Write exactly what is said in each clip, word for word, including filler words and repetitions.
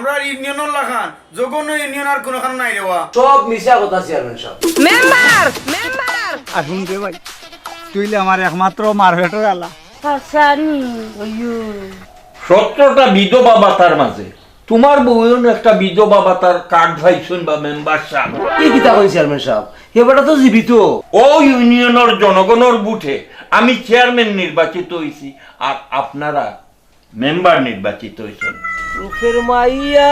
আমরার ইউনিয়নর লাখান জঘন্য ইউনিয়ন আর কুনুখানো নাই রে বা। সব মিছা কথা চেয়ারম্যান সাব। Member, member. আর হুন রে ভাই, তুই অইলে আমার একমাত্র মারপেটর আলা। হাসানি, ওইও। সতেরোটা বিধবা ভাতার মাঝে তুমার বউয়েও একটা বিধবা ভাতার কার্ড পাইছইন বা মেম্বার সাব। ই কিতা কইন চেয়ারম্যান সাব? হে বেটা তো জীবিত। অউ ইউনিয়নর জনগণর ভোটে আমি চেয়ারম্যান নির্বাচিত অইছি, আর আপনারা মেম্বার নির্বাচিত অইছইন। রূপের মাইয়া,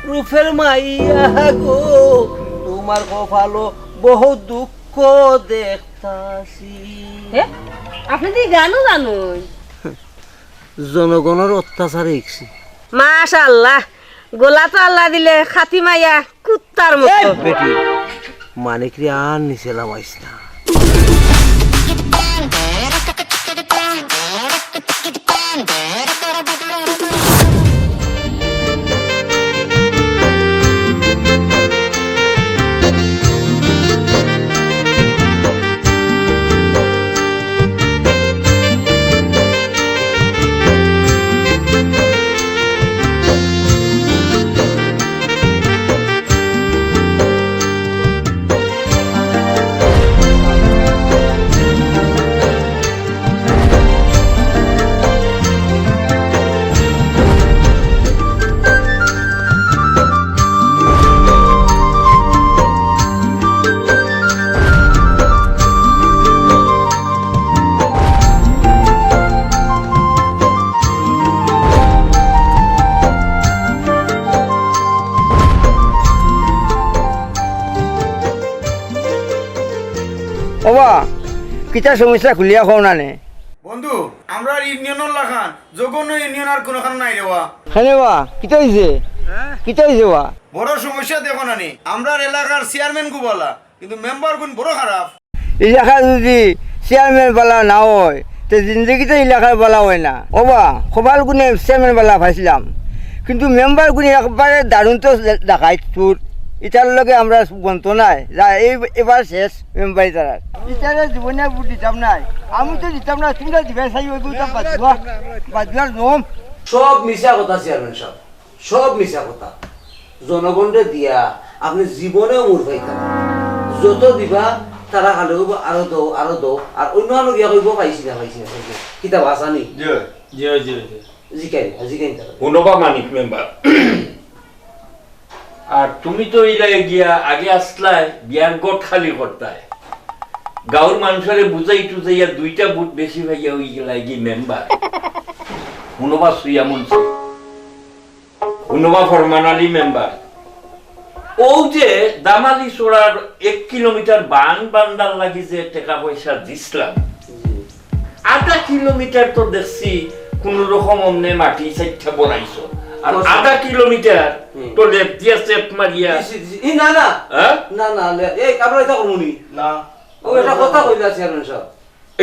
রূপের মাইয়া গো, তুমার কপালো বহুত দুঃখ দেখতাছি। হে? আপনে তো ই গানও জানইন। জনগণর অত্যাচারে ইকছি। মাশাআল্লাহ, গলা তো আল্লায় দিলে খাতি মাইয়া কুত্তার মতো। এই বেটি, মানিক রে, আর নিচে লামাইস না। ওবা, কিতা সমস্যা খুলিয়া কও না নে। বন্ধু, আমরার ইউনিয়নর লাখান জঘন্য ইউনিয়ন আর কুনুখানো নাই রে বা। কেনে বা, কিতা অইছে? কিতা অইছে বা? বড় সমস্যা দেখো না নি, আমরার এলাকার চেয়ারম্যান খুব ভালা, কিন্তু মেম্বার গুইন বড় খারাপ। এলাকার যদি চেয়ারম্যান ভালা না অয়, তে জিন্দেগিতে এলাকার ভালা অয় না। ওবা, কপাল গুনে চেয়ারম্যান ভালা পাইছলাম, কিন্তু মেম্বার গুইন একবারে দারুণ তো ডাকাইত চুর। ইতার লগে আমরা বনতো নায়, যা এই এবার শেষ মেম্বার ইতারার। ইতারে জীবনে ভোট দিতাম নায়, আমি তো দিতাম না, তুমরা দিবায় চাই অইবো, তা বাদুয়া, বাদুয়ার নম। সব মিছা কথা চেয়ারম্যান সাব, সব মিছা কথা। জনগণরে দিয়া আপনে জীবনেও মুর পাইতা না। যত দিবা, তারা খালি কইবো, "আরো দেও, আরো দেও।" আর অইন্য আনো গিয়া কইবো, "পাইছি না, পাইছি না, পাইছি না।" কিতা বা আছানি? জি, জি, জি, জি। জিকাইন, জিকাইন তারা। হুনবা মানিক মেম্বার। আর তুমি তো ইলা গিয়া আগে আছলায় বিয়ার ঘট খালি করতায়। গাঁওর মানষরে বুঝাই টুজাইয়া দুইটা ভোট বেশি পাইয়া অইগেলায় গি মেম্বার। হুনবা সুইয়া মুন্সি। হুনবা ফরমান আলী মেম্বার, অউ যে দামালি চড়ার এক কিলোমিটার বান বান্দার লাগি যে টেকা পয়সা দিছলাম, আধা কিলোমিটার তো দেখছি কুনু রকম অমনে মাটি সাইডটা বড়াইছো, আর আধা কিলোমিটার তো লেপ দিয়া চেপ মারিয়া। জি, জি, জি। ই না, না। হ্যাঁ? না, না, লে-, এই, আমরা ইতা করমু নি। না। ও, ইটা কথা কইলা চেয়ারম্যান সাব।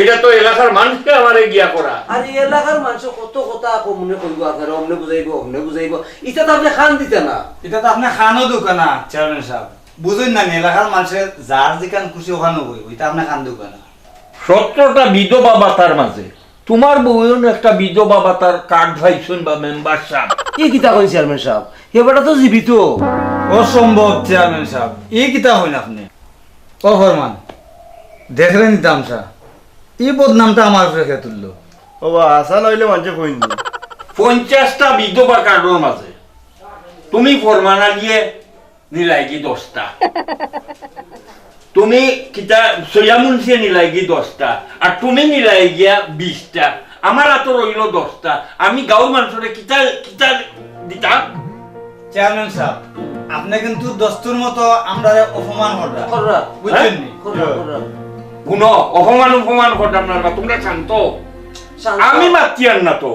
ইটা তো এলাকার মানষে আমারে গিয়া করা। আরে এলাকার মানষে কত কথা কমনে কইবো আপনারে, অমনে বুঝাইবো, অমনে বুঝাইবো। ইতা তো আপনে কান দিতা না। ইতা তো আপনে কানও দুকা না, চেয়ারম্যান সাব। বুঝইন না নি, এলাকার মানষে যার যেখান খুশি অখানউ কইবো। ইতা আপনে কান দুকা না। সতেরোটা বিধবা ভাতার মাঝে তুমার বউয়েও একটা বিধবা ভাতার কার্ড পাইছইন বা মেম্বার সাব। ই কিতা কইন চেয়ারম্যান সাব? হে বেটা তো জীবিত। অসম্ভব চেয়ারম্যান সাব, ই কিতা কইন আপনে? ও ফরমান, দেখরে নি তামশা, ই বদনামটা আমার উপরে কে তুললো? ওবা, হাছা না অইলে মানষে কইন নি। পঞ্চাশটা বিধবা কার্ডর মাঝে তুমি ফরমান আলিয়ে নিলাইগি দশটা, তুমি কিতা সৈয়া মুন্সিয়ে নিলাইগি দশটা, আর তুমি নিলাইগিয়া বিশটা, আমার আতো রইলো দশটা। আমি গাঁওর মানষরে কিতা, কিতা দিতাম? চেয়ারম্যান সাব, আপনে কিন্তু দস্তুর মতো আমরারে অপমান কররা। কররা। বুঝছইন নি? কররা, কররা। হুনো, অপমান অপমান করতাম না বা, তুমরা শান্ত। শান্ত। আমি মাতিয়ার না তো।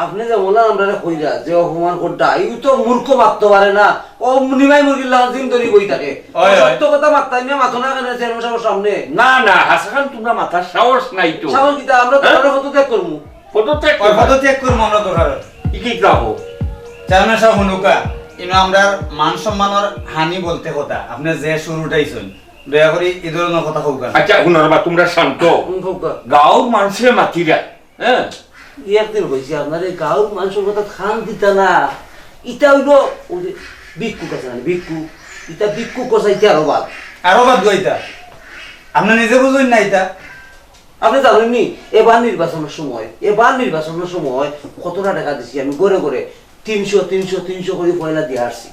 আপনে যে বললা আমরারে কইরা যে অপমান কররা, ইউ তো মূর্খ মাততো পারে না। ও নিমাই মুরগির লাখান জিন ধরি বই থাকে। ও সত্য কথা মাততায় না, মাতো না কেনে চেয়ারম্যান সাবর সামনে? না, না, হাছাখান তুমরা মাতার সাহস নাই তো। সাহস কিতা? আমরা তো হ্যাঁ? পদত্যাগ করমু। পদত্যাগ ওই করবা? পদত্যাগ করমু আমরা তো কারণ। ই কি যাবো? চেয়ারম্যান সাব হুনুকা, ইনো আমরার মান সম্মানর হানি বলতে কথা। আপনে যে সুর উঠাইছইন, দয়া করি ই ধরনর কথা কউকা না। আচ্ছা, হুনো রে বা, তুমরা শান্ত। হুম, কউকা। গাঁওর মানষে মাতিরা, হ্যাঁ? ই একদিন কইছি আপনারে, গাঁওর মানষর কথাত কান দিতা না। ইটা অইলো অউ যে ভিক্ষুক আছে না, ভিক্ষুক। ইটা ভিক্ষুক কষাইতে আরো বাদ। আরো বাদ গো ইটা। আপনে নিজে বুঝইন না ইটা? আপনে জানইন নি, এবার নির্বাচনর সময়, এবার নির্বাচনর সময় কতটা টেকা দিছি আমি ঘরে ঘরে, তিনশো, তিনশো, তিনশো করি পয়লা দিয়া আসছি।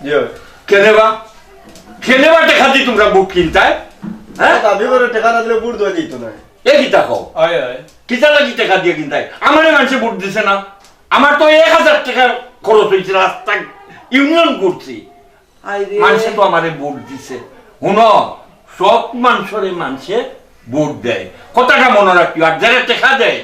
জি অয়। কেনে বা? কেনে বা টেকা দি তুমরা ভোট কিনতায়? হ্যাঁ? দাবি করে টেকা না দিলে ভোট দেওয়া যাইতো না। এ কিতা কও? অয়, অয়। কিতা লাগি টেকা দিয়া কিনতায়? আমারে মানষে ভোট দিছে না। আমার তো এক হাজার টেকা খরচ অইছে, রাস্তা ইউনিয়ন ঘুরছি। আইরে। মানষে তো আমারে ভোট দিছে। হুনো, সব মানষরে মানষে ভোট দেয়। কথাটা মনো রাখিও, আর যারা টেকা দেয়,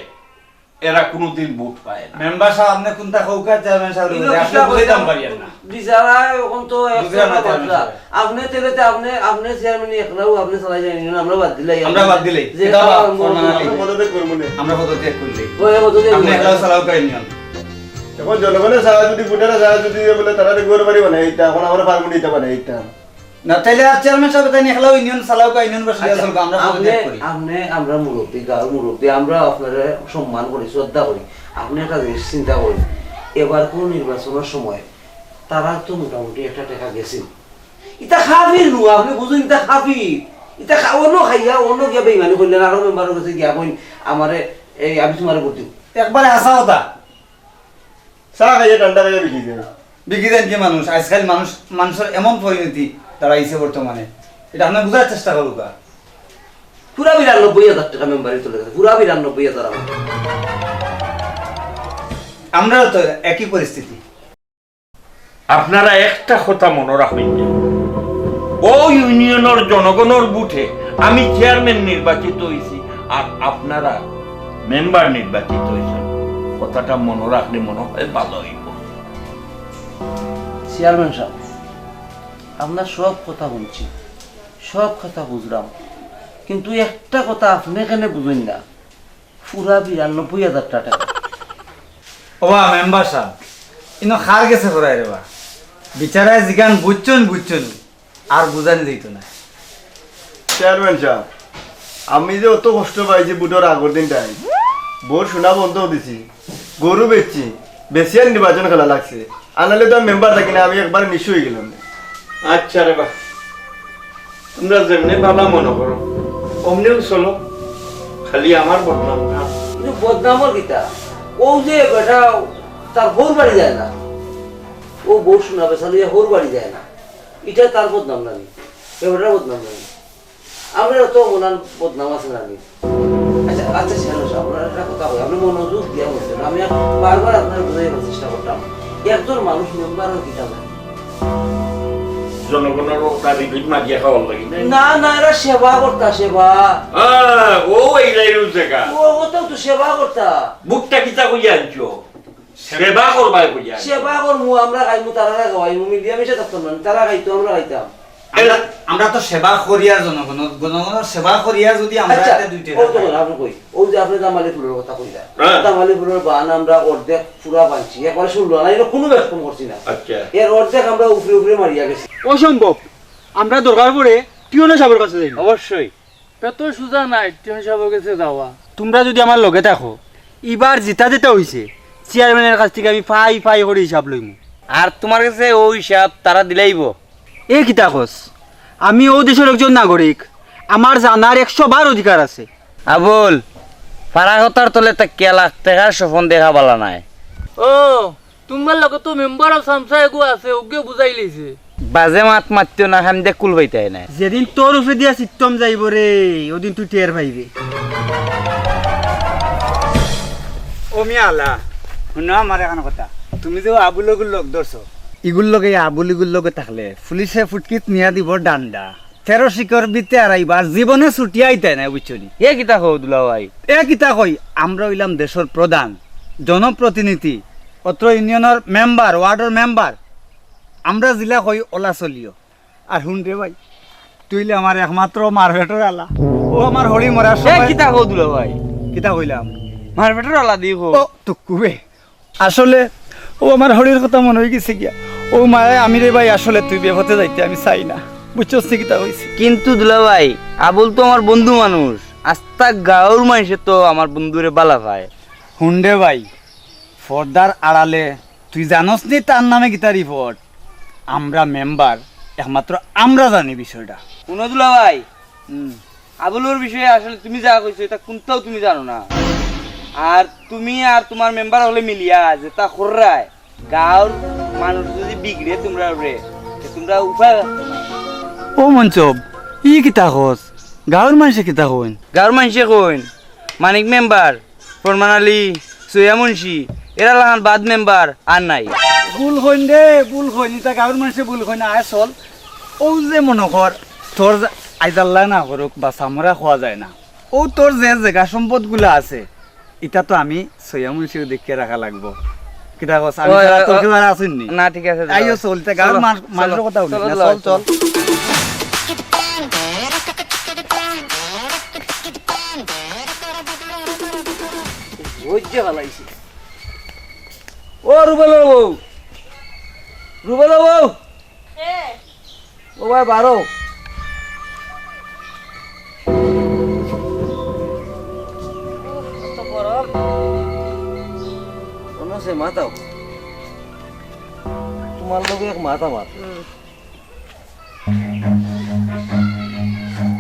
এরা কুনুদিন ভোট পায় না। মেম্বার সাব, আপনে কুনটা কউক্কা, চেয়ারম্যান সাব, ইনো আপনে কিতা বুঝাইতাম কইতাম? পারিয়ার না। বিচারা অখন তো এক বুঝলাম না, কথা চেয়ারম্যান বার্তা। সাব। আপনে তেলে তে আপনে, আপনে চেয়ারম্যান একলাউ আপনে চালাই যাইন, আমরা বাদ দিলাই। আমরা বাদ দিলাই। যে এটা বা কারণ ফরমান আলী। আমরা পদত্যাগ করবো না। আমরা পদত্যাগ করলে। ওই পদত্যাগ আপনে করবো। একলাউ চালাউক্কা ইউনিয়ন। এখন জনগণে চায় যদি, ভোটারে চায় যদি, বলে তারা ঘর বাড়ি বানাই দিতা, এখন আমরা ফার্ম দিতে বানাই দিতাম। না, তাইলে আর চেয়ারম্যান সাব তাইন একলাউ ইউনিয়ন চালাউক্কা, ইউনিয়ন বাসী আচ্ছা, চলবে, আমরা আপনে, পদত্যাগ করি। আপনে আমরা মুরব্বি, গাঁওর মুরব্বি, আমরা আপনারে সম্মান করি, শ্রদ্ধা করি। আপনে একটা জিনিস চিন্তা করইন, এবারকুর নির্বাচনর সময় তারা তো মোটামুটি একটা টেকা গেছিল। ইতা কাফির নু, আপনে বুঝইন, ইতা কাফির। ইতা খা-, অনো খাইয়া, অনো গিয়া বেইমানি করইন, আরো মেম্বারর গেছে গিয়া কইন, "আমারে, এই, আমি তুমারে ভোট দিমু।" একবারে হাছা কথা। চা খাইয়া ঠান্ডা খাইয়া বিকি যায়। বিকি যাইন কি মানুষ? আইজকাইল মানুষ, মানষর এমন পরিণতি দাঁড়াইছে বর্তমানে, ইটা আপনে বুঝার চেষ্টা করউক্কা। পুরা বিরানব্বই হাজার টেকা মেম্বারি চলে গেছে, পুরা বিরানব্বই হাজার আমার। আমরাও তো একই পরিস্থিতি। আপনারা একটা কথা মনো রাখইন যে, অউ ইউনিয়নর জনগণর ভোটে আমি চেয়ারম্যান নির্বাচিত অইছি, আর আপনারা মেম্বার নির্বাচিত অইছইন। কথাটা মনো রাখলে মনো হয় ভালা অইবো। চেয়ারম্যান সাব, আপনার সব কথা হুনছি, সব কথা বুঝলাম, কিন্তু একটা কথা আপনে কেনে বুঝইন না, পুরা বিরানব্বই হাজার টেকা। ওবা মেম্বার সাব, ইনো কার গেছে করাই রে বা? বিচারায় জিগান বুঝছইন, বুঝছইন, আর বুঝানি যাইতো না। চেয়ারম্যান সাব, আমি যে অত কষ্ট পাইছি ভোটর আগর দিনটায়, ভোট শুনা বন্ধ দিছি, গরু বেচছি, বেচিয়া নির্বাচন খেলা লাগছে। আনালে তো আমি মেম্বার থাকি না, আমি একবারে নিঃস্ব অইগেলাম। আচ্ছা রে বা, তুমরা যেমনে ভালা মনো করো, অমনেউ চলো, খালি আমার বদনাম না। কিন্তু বদনামর কিতা? অউ যে বেটা তার হউর বাড়ি যায় না, অউ বউ শুনা বেচা লইয়া হউর বাড়ি যায় না, ইটা তার বদনাম না নি? এ বেটার বদনাম না নি? আমরার তো মনান বদনাম আছে না নি? আচ্ছা, আচ্ছা, চেয়ারম্যান সাব, আপনার একটা কথা কই, আপনে মনোযোগ দিয়া বুঝইন। আমি বারবার আপনারে বুঝাইবার চেষ্টা করতাম, একজন মানুষ মেম্বার অওয়ার কিতা লাগে? জনগণর ওটা রিপিট মারিয়া খাওয়ার লাগি না? না, না, এরা সেবা করতা, সেবা। হ্যাঁ, ও এই লাইন জায়গা। ও, ও তো, তো সেবা করতা। ভোটটা কিতা কইয়া আনছো? সেবা করবায় কইয়া। সেবা করমু, আমরা খাইমু, তারারে খাওয়াইমু, মিলিয়া মিশা থাকতাম না, তারা খাইতো, আমরা খাইতাম। আমরা, আমরা তো সেবা করিয়ার জনগণ, জনগণর সেবা করিয়া যদি আমরা আচ্ছা, একটা দুই টেকা ও তো খাই। আপনে কই, অউ যে আপনে দামালি ফুলর কথা কইলা, হ্যাঁ। দামালি ফুলর বান আমরা অর্ধেক পুরা বানছি, একবারে শুনলো না, ইনো কুনু বেশ কম করছি না। আচ্ছা। এর অর্ধেক আমরা উপরে উপরে মারিয়া গেছি। অসম্ভব, আমরা দরকার পড়ে টিওনো সাবর কাছে যাইমু। অবশ্যই। এত সুজা নায়, টিওন সাবর গেছে যাওয়া। তুমরা যুদি আমার লগে থাকো, ইবার জিতা যেটা অইছে, চেয়ারম্যানর কাছ থাকি আমি ফাই ফাই করি হিসাব লইমু। আর তুমার গেছে অউ হিসাব তারা দিলাইবো। এ কিতা কস? আমি অউ দেশর একজন নাগরিক, আমার জানার একশো বার অধিকার আছে। আবুল, ফারা কথার তলে থাকিয়া লাখ টেকার স্বপন দেখা ভালা নায়। ও, তুমার লগে তো মেম্বার অফ সামসা এগু আছে, অগুয়ে বুঝাইলিছে। বাজে মাত মাতিও না, হামদে কুল পাইতায় নায়। যেদিন তোর উপরে দিয়া সিস্টেম যাইবো রে, অদিন তুই টের পাইবে। ও মিয়া আলা, হুনো আমার একখান কথা। তুমি যে আবুল অগুর লগ ধরছো, ইগুর লগে আবুল ইগুর লগে থাকলে পুলিশে ফুটকিত নিয়া দিবো ডান্ডা। তেরো শিকর বিতে আরাইবা, আর জীবনে ছুটিয়া আইতায় নায়, বুঝছো নি? এ কিতা কও দুলাভাই? এ কিতা কই, আমরা অইলাম দেশর প্রধান, জনপ্রতিনিধি, অত্র ইউনিয়নর মেম্বার, ওয়ার্ডর মেম্বার, আমরা জিলা কই অলা চলিও। আর হুন রে ভাই, তুই অইলে আমার একমাত্র মারপেটর আলা। ও আমার হড়ি মরার এ সময় কিতা কও দুলাভাই? কিতা কইলাম? মারপেটর আলা দি কও। ও, তুক্কু বে। আসলে ও আমার হড়ির কথা মনো অইগেছে গিয়া। ও মায়ায় আমি রে ভাই, আসলে তুই বেপথে যাইতে আমি চাই না। বুঝছস নি কিতা কইছি? কিন্তু দুলাভাই, আবুল তো আমার বন্ধু মানুষ। আস্তা গাঁওর মানষে তো আমার বন্ধুরে ভালা পায়। হুন রে ভাই, পর্দার আড়ালে তুই জানোস নি তার নামে কিতা রিপোর্ট? আমরা মেম্বার, একমাত্র আমরা জানি বিষয়টা। হুনো দুলাভাই, হুম। আবুলর বিষয়ে আসলে তুমি যা কইছো, ইতা কুনটাও তুমি জানো না। আর তুমি আর তুমার মেম্বার অকলে মিলিয়া যেতা কররায়, গাঁওর মানুষ যদি বিগড়ে তুমরার উপরে, তে তুমরা উপায় রাখতো না। ও মঞ্চব, ই কিতা কস? গাঁওর মানষে কিতা কইন? গাঁওর মানষে কইন, মানিক মেম্বার, ফরমান আলী, সৈয়া মুন্সি, এরা লাখান বাদ মেম্বার আর নাই। ভুল কইন রে, ভুল কইন, ইতা গাঁওর মানষে ভুল কইন। আয় চল, অউ যে মনো কর, তোর যে, আইজ আল্লায় না করুক, বাচ্চা মরা কওয়া যায় না। অউ তোর যে জাগা সম্পদগুলা আছে, ইতা তো আমি সৈয়া মুন্সিরে দেখিয়া রাখা লাগবো। কিতা কস? আমি ওই, ছাড়া ওই, তোর ওই, কেউ আর আছইন নি? না, ঠিক আছে, আইও দুলাভাই। চল, ইতা গাঁওর চলো, মানষ-, চলো, মানষর কথা হুনিস চলো, না। দুলাভাই, চল, চল। ধৈর্য হালাইছি। ও রুবেলর বউ, রুবেলর বউ। ও ভাই, বারো। উফ, কত গরম। কোনো সে মাতাও। তুমার লগে এক মাত আমার। হুম।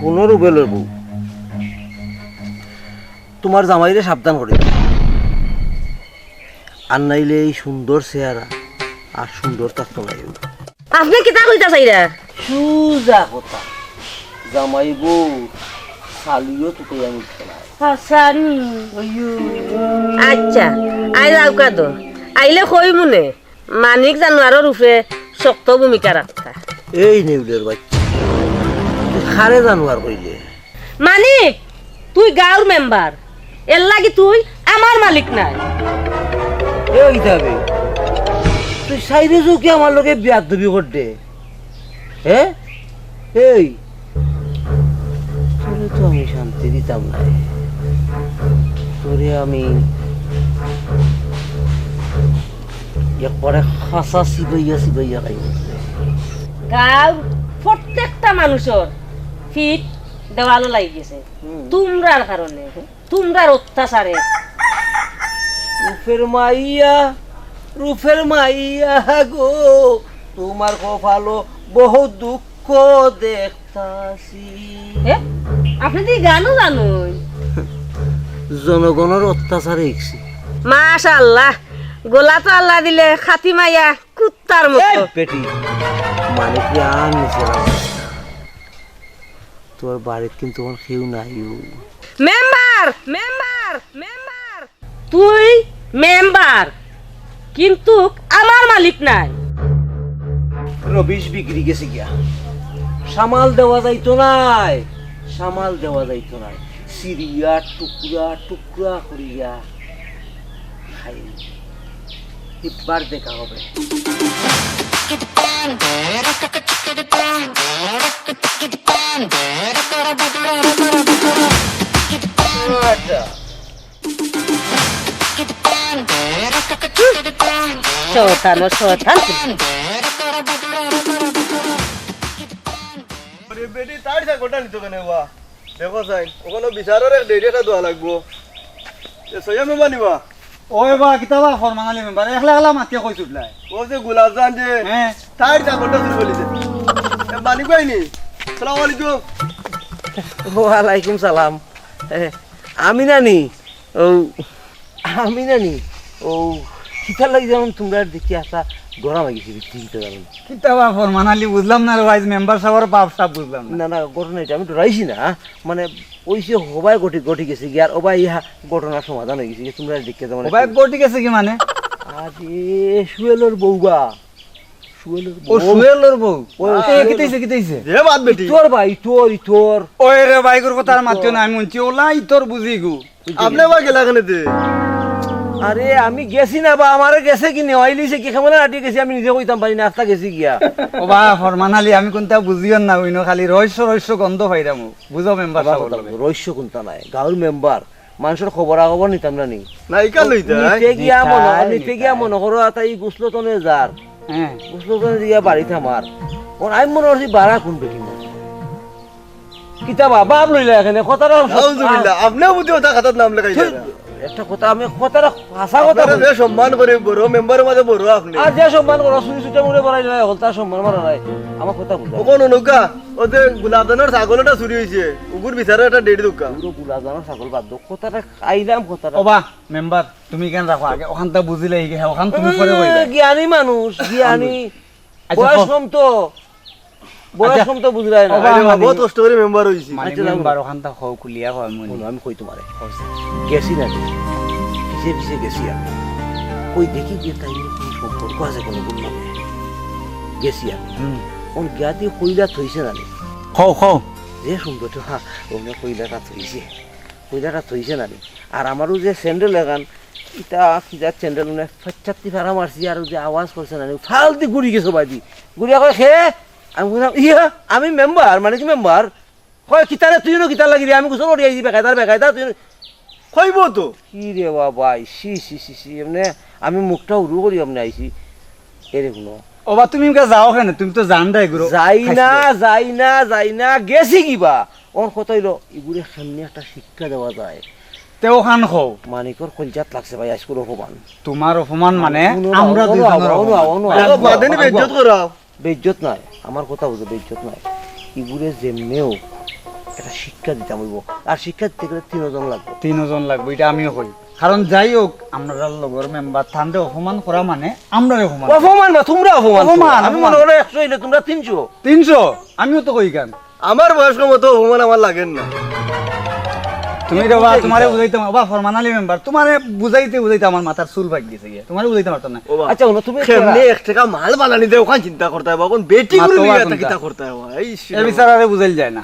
হুনো রুবেলর বউ, তুমার জামাইরে সাবধান করি দিও। আর নাইলে এই সুন্দর চেহারা আর সুন্দর থাকতো নায়। আপনে কিতা কইতা চাইরা? সুজা কথা। জামাই বউ, শালিও তো কইয়া মিথ্যা নায়। হাছানি। ওইও। আচ্ছা, আইজ আউকা দো। আইলে কইমুনে, মানিক জানোয়ারর উপরে শক্ত ভূমিকা রাখতা। এই নেউলের বাচ্চা, তুই কারে জানোয়ার কইলে? মানিক, তুই গাঁওর মেম্বার, এরলাগি তুই আমার মালিক নায়। এ কিতা বে, তুই চাইরে চউখে আমার লগে বেয়াদবি কররে, হে? এই, তোরে তো আমি শান্তি দিতাম নায়, তোরে আমি একবারে খাসা চিবাইয়া চিবাইয়া খাইমু। গাঁওর প্রত্যেকটা মানুষর পিঠ দেওয়ালো লাগি গেছে। হুম। তুমরার কারণে, তুমরার অত্যাচারে। রূপের মাইয়া, রূপের মাইয়া গো, তুমার কপালো বহুত দুঃখ দেখতাছি। এ? আপনে তো ই গানও জানইন। জনগণর অত্যাচারে ইকছি। মাশাআল্লাহ, গলা তো আল্লায় দিলে খাতি মাইয়া কুত্তার মতো। এই বেটি, মানিকরে আর নিচে নামাইস না। তোর বাড়িত কিন্তু অখন কেউ নাই ও। Member, member, member. তুই মেম্বার, কিন্তুক আমার মালিক নায়। রবিশ বিগড়ি গেছে গিয়া। সামাল দেওয়া যাইতো নায়, সামাল দেওয়া যাইতো নায়। ছিড়িয়া টুকরা টুকরা করিয়া খাই। ইবার দেখা হবে। আচ্ছা। শয়তান ও শয়তান। আরে বেটি, তার ছাগলটা নিত কেনে বা? দেখো চাইন, অখনো বিচারর এক date একটা দেওয়া লাগবো। এ সৈয়দ মেম্বার নি বা? ওই বা, কিতা বা ফরমান আলী মেম্বার, একলা একলা মাতিয়া কই ছুটলায়? ও যে গোলাপজান যে, হ্যাঁ। তার ছাগলটা চুরি করিছে। এ মানিক ভাই নি? সালাম আলাইকুম। ওয়ালাইকুম সালাম। এ, আমি না নি? ও, আমি না নি? ও, কিতার লাগি যেমন তুমরার দেখি একটা গরম হয়ে গেছে, বুঝছি কিতা জানো? কিতা বা ফরমান আলী, বুঝলাম না রে ভাই, মেম্বার সাবর পাপ সাব বুঝলাম না। না, না, ঘটনা ইটা, আমি ডরাইছি না, মানে, ওই যে হবায় ঘটি, ঘটি গেছে গিয়া, আর ওবায় ইহা ঘটনার সমাধান হয়ে গেছে গিয়া, তুমরার দেখি যেমন হবায় একটু ঘটি গেছে কি মানে? আরে, সুয়েলর বউ বা। সুয়েলর ও, বউ। সুয়েলর বউ। ওই এ, সুয়েল। কিতা অইছে, কিতা অইছে? এ বাদ বেটি। ইতর বা, ইতর, ইতর। ওই রে, বাইগুর কথা আর মাতিও না, আমি হুনছি, ওলা ইতর বুঝি গো। আপনে বা গেলা কেনে তে? আরে, আমি গেছি না বা, আমারে গেছে কি নেওয়াইলিছে কি, কেমন আটি গেছি, আমি নিজে কইতাম পারি না, আস্তা গেছি গিয়া। ও বা, ফরমান আলী, আমি কুনতা বুঝিও না, অইন খালি রহস্য, রহস্য গন্ধ পাইরাম। বুঝো মেম্বার সাব, রহস্য কুনতা নাই, গাঁওর মেম্বার। মানষর খবরাখবর নিতাম না নি। না, ইকান লইতা, নিতে গিয়া মনো, নিতে গিয়া মনো করো, আতা ই গুছলতনে যার। হ্যাঁ। গুছলতনে দিয়া বাড়িত আমার। ওর আমি মনো করছি বাড়া কোন বেটি মনে। কিতা বা, বাপ লইলা এখানে, কথাটা আউজুবিল্লাহ, আপনেও বুঝি ওটা খাতার নাম লেখাই থুই। দেন। একটা কথা, আমি কথাটা হাছা কথা আপনারা কই। যে সম্মান করি বড় মেম্বারর মাঝে বড় আপনি। আর যে সম্মান করো, চুরি চুট্টা মুড়ে বড়াই যায়, হকলতা সম্মান মারা নাই। আমার কথা বুঝা। অখন নৌকা, অউ যে গুলাবজানর ছাগল এটা চুরি অইছে, অগুর বিচারো একটা ডেট দেউক্কা। পুরো গুলাবজানর ছাগল বাদ দেও, কথাটা খাইলাম কথাটা। ওবা, মেম্বার, তুমি কেন রাখো আগে, অখানতা বুঝিলে এই গে, অখান তুমি পরে কইবে। জ্ঞানী মানুষ, জ্ঞানী। আচ্ছা, বয়স কও। কম তো, বয়স আচ্ছা। কম তো বুঝরায় না। ওবা, আরে বাবা, মানে, বহুত কষ্ট করি মেম্বার অইছি। মানে আচ্ছা, মেম্বার অখানতা কও, খুলিয়া কও, আমি হুনো, আমি কই তুমারে। গেছি না নি? পিছে পিছে গেছি আমি। কই দেখি যে তাইন কুনু সম্পর্ক আছে কুনু কুনু লগে। গেছি আমি। হুম। অউ গিয়া দি কইলা থইছে না নি? কও, কও। যে সুন্দর তো, হ্যাঁ, অমনে কইলাটা থইছে। কইলাটা থইছে না নি? আর আমারও যে স্যান্ডেল লাগান, ইটা কিজাত স্যান্ডেল মানে ফাচ্চাত্তি ফাড়া মারছি, আর অউ যে আওয়াজ করছে না নি, ফালদি ঘুরি গেছে বাদি। ঘুরিয়া কয়, "হে?" আমি কইলাম, "ইয়া, আমি মেম্বার, মানে কি মেম্বার?" কয়, "কিতারে তুই নু কিতার লাগি রে? আমি গোসল করি আইছি, বেকায়দার বেকায়দা, তুই নু-" কইবো তো। কি রে বাবা, ছি, ছি, ছি, ছি, এমনে আমি মুখটা উরু করি এমনে আইছি। এরে হুনো। ওবা, তুমি ইমকা যাও কেনে? তুমি তো জানরায় গুরু। যাই না, যাই না, যাই না, গেছি কিবা? অর কথা অইলো, ইগুরে কেমনে একটা শিক্ষা দেওয়া যায়? তে অখান কও। মানিকর কলজাত লাগছে ভাই, আইজকুর অপমান। তুমার অপমান মানে হুনো না, আমরা হুনো, দুইজনর হুনো, অপমান। হুনো, আরে, হুনো, বাদে নি হুনো। বেইজ্জত করাও। বেইজ্জত নায়, আমার কথা বুঝো, বেইজ্জত নায়। ইগুরে যেমনে অউক একটা শিক্ষা দিতাম অইবো। আর শিক্ষা দিতে গেলে তিনজন লাগবো। তিনজন লাগবো, ইটা আমিও কই। কারণ যাই অউক, আমরার লগর মেম্বার, তানরে অপমান করা মানে আমরারে অপমান করা। অপমান না, তুমরা অপমান অপমান, করো। আমি অপমান। মনে করো একশো অইলে তুমরা তিনশো। তিনশো? আমিও তো কই কেন? আমার বয়স কম, অত অপমান আমার লাগের না। তুমি রে বা, তুমারে বুঝাইতাম, ওবা ফরমান আলী মেম্বার, তুমারে বুঝাইতে বুঝাইতে আমার মাথার চুল পাকি গেছে গিয়া। তুমারে বুঝাইতাম পারতাম না। ওবা, আচ্ছা, হুনো, তুমি কেমনে কেরা? এক টেকা মাল বানানি দেও, অখান চিন্তা করতায় অইবো, অখন বেটি মাতো গুরু লইয়া বাগুনটা। কিতা করতায় অইবো? এই এ বিচারারে বুঝাইল যায় না।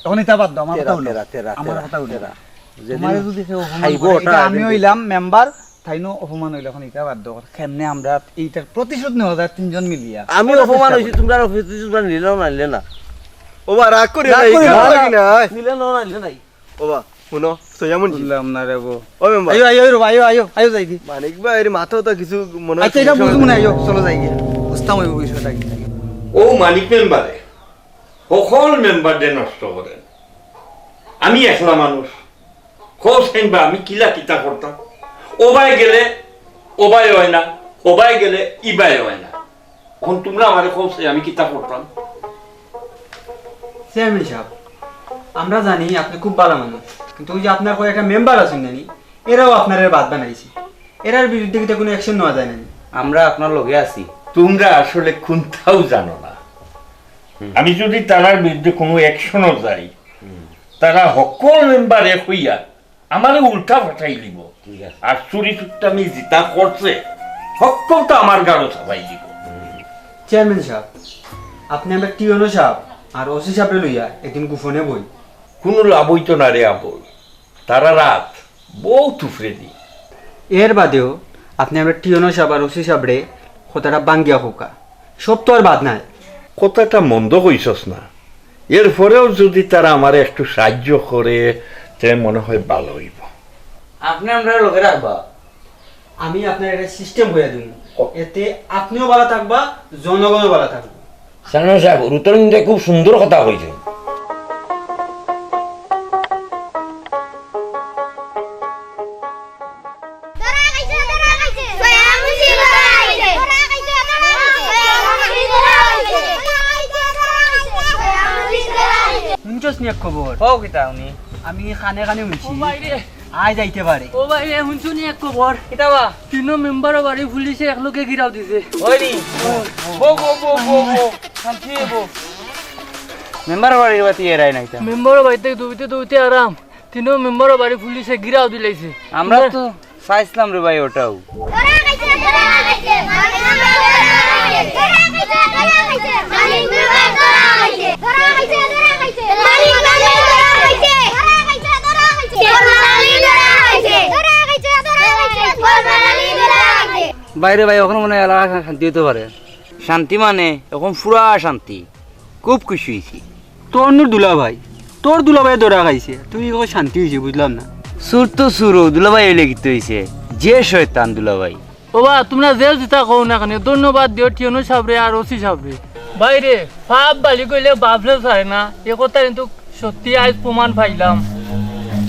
অখন ইতা বাদ দেও, আমার তেরা, কথা হুনো। তেরা, তেরা, আমার তেরা, কথা হুনো। তেরা। যেদিন তুমারে যদি কেউ অপমান খাইবো করে, ওটা ইটা আমি একদিন অইলাম মেম্বার, তাইনও অপমান অইলে অখন ইটা বাদ দেও। কেমনে আমরা ইটার প্রতিশোধ নেওয়া যায় তিনজন মিলিয়া? আমি অপমান অইছি, তুমরা প্রতিশোধ নিলে না, নিলে না। ওবা, রাগ করি না, রাগ করি না। নিলে না, নিলে নাই। ওবা, হুনো, সৈয়ামুন জি। বুঝলাম না রে বো। ও মেম্বার। আইও, আইও, আইও, আইও, আইও, যাই দি। মানিক ভাই, এর মাথা তো কিছু মনে হয় আচ্ছা, ইটা সমস্যা বুঝমু না, হইছে। আইও, চলো যাই গিয়া। বুঝতাম অইবো বিষয়টা কি। ও মানিক মেম্বারে, হকল মেম্বাররে নষ্ট করের। আমি একলা মানুষ। কও চাইন বা আমি কিলা কিতা করতাম? ওবায় গেলে ওবায় অয় না, ওবায় গেলে ইবায় অয় না। অখন তুমরা আমারে কও চাইন আমি কিতা করতাম? চেয়ারম্যান সাব, আমরা জানি আপনে খুব ভালা মানুষ, কিন্তু অউ যে আপনার কয়েকটা মেম্বার আছইন না নি, এরাও আপনারে বাদ বানাইছে। এরার বিরুদ্ধে কিতা কুনু action নেওয়া যায় না নি? আমরা আপনার লগে আছি। তুমরা আসলে কুন্তাউ জানো না। হুম। আমি যুদি তারার বিরুদ্ধে কুনু action-ও যাই, হুম। তারা হকল মেম্বার এক অইয়া আমারে উল্টা ফাটাই দিবো। ঠিক আছে। আর চুরি চুট্টামি যেতা করছে, হকলতা আমার ঘাড়ো চাপাই দিবো। চেয়ারম্যান সাব, আপনে আমরার টিওনো সাব আর ওসি সাবরে লইয়া একদিন গোপনে বই। কুনু লাভ অইতো না রে আবুল, তারার আত বউত উপরেদি। এর বাদেও আপনে আমরার টিওনো সাব আর ওসি সাবরে কথাটা ভাঙ্গিয়া কউক্কা, সব তো আর বাদ নায়। কথাটা মন্দ কইছস না, এরপরেও যুদি তারা আমারে একটু সাহায্য করে, তে মনে হয় ভালা অইবো। আপনে আমরারে লগে রাখবা? আমি আপনারে একটা system কইয়া দিমু, ক- এতে আপনেও ভালা থাকবা, জনগণও ভালা থাকবো। চেয়ারম্যান সাব, রুতন ইন্দে খুব সুন্দর কথা কইছে। হুনছস নি এক খবর? কও কিতা হুনি? আমি কানে কানে হুনছি। ও ভাই রে। আইজ আইতে পারে। ও ভাই রে, হুনছো নি এক খবর? কিতা বা? তিনো মেম্বারর বাড়ি পুলিশে একলগে ঘিরাও দিছে। অয় নি? বউ, বউ, বউ, বউ, বউ। শান্তি অইবো। মেম্বারর বাড়ির বাতি এরাই নাই তা। মেম্বারর বাড়িত দৌড়িতে দৌড়িতে আরাম। তিনো মেম্বারর বাড়ি পুলিশে ঘিরাও দিলাইছে। আমরা তো চাইছলাম রে ভাই ওটাউ। ভাই রে ভাই, অখন মনে হয় এলাকা শা-, শান্তি অইতো পারে। শান্তি মানে? অখন পুরা শান্তি, খুব খুশি অইছি। তোর নুর দুলাভাই, তোর দুলাভাই ধরা খাইছে, তুই কও শান্তি অইছে, বুঝলাম না। চুর তো চুর, দুলাভাই অইলে কিতা অইছে? যে শয়তান দুলাভাই। ওবা, তুমরা যে যেতা কও না কেনে, ধন্যবাদ দিও টিওনো সাবরে আর ওসি সাবরে। ভাই রে, পাপ বালি কইলে বাফরে চায় না, এ কথা কিন্তু সত্যি আইজ প্রমাণ পাইলাম।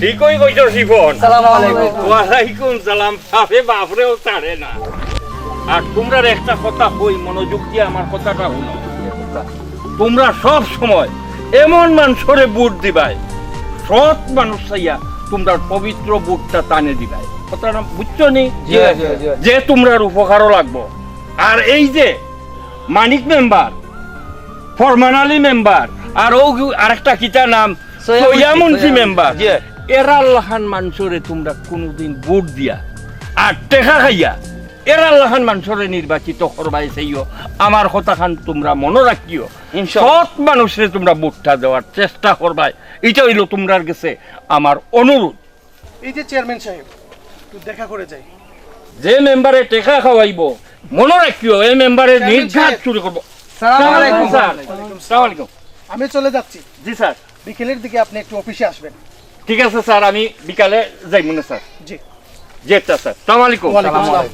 ঠিকই কইছো শিপন। সালাম আলাইকুম। ওয়ালাইকুম সালাম। বাপে বাপরেও ছাড়ে না। আর তুমরারে একটা কথা কই, মনোযোগ দিয়া আমার কথাটা হুনো। তুমরা সব সময় এমন মানষরে ভোট দিবায়, সৎ মানুষ চাইয়া তুমরার পবিত্র ভোটটা তানে দিবায়। কথাটা বুঝছো নি? জি, জি, জি। যে তুমরার উপকারও লাগবো। আর এই যে মানিক মেম্বার, ফরমান আলী মেম্বার, আর ও আরেকটা কিতা নাম, সৈয়া মুন্সি মেম্বার, জি। এরার লাখান মানষরে তুমরা কুনুদিন ভোট দিয়া আর টেকা খাইয়া এরার লাখান মানষরে নির্বাচিত করবায় চাইও। আমার কথাখান তুমরা মনো রাখিও। ইনশাআল্লাহ। সৎ মানুষরে তুমরা ভোটটা দেওয়ার চেষ্টা করবায়, ইটা অইলো তুমরার গেছে আমার অনুরোধ। এই যে চেয়ারম্যান সাহেব, একটু দেখা করে যাই। যে মেম্বারে টেকা খাওয়াইবো, মনো রাখিও, এই মেম্বারে চেয়ারম্যান নির্ঘাত সাহেব। চুরি করবো। সালাম আলাইকুম। স্যার, সালাম আলাইকুম। আমি চলে যাচ্ছি। জি স্যার। বিকেলের দিকে আপনি একটু অফিসে আসবেন। ঠিক আছে স্যার, আমি বিকালে যাইমু না স্যার। জি। জি আচ্ছা স্যার, সালাম আলাইকুম। ওয়ালাইকুম আসসালাম।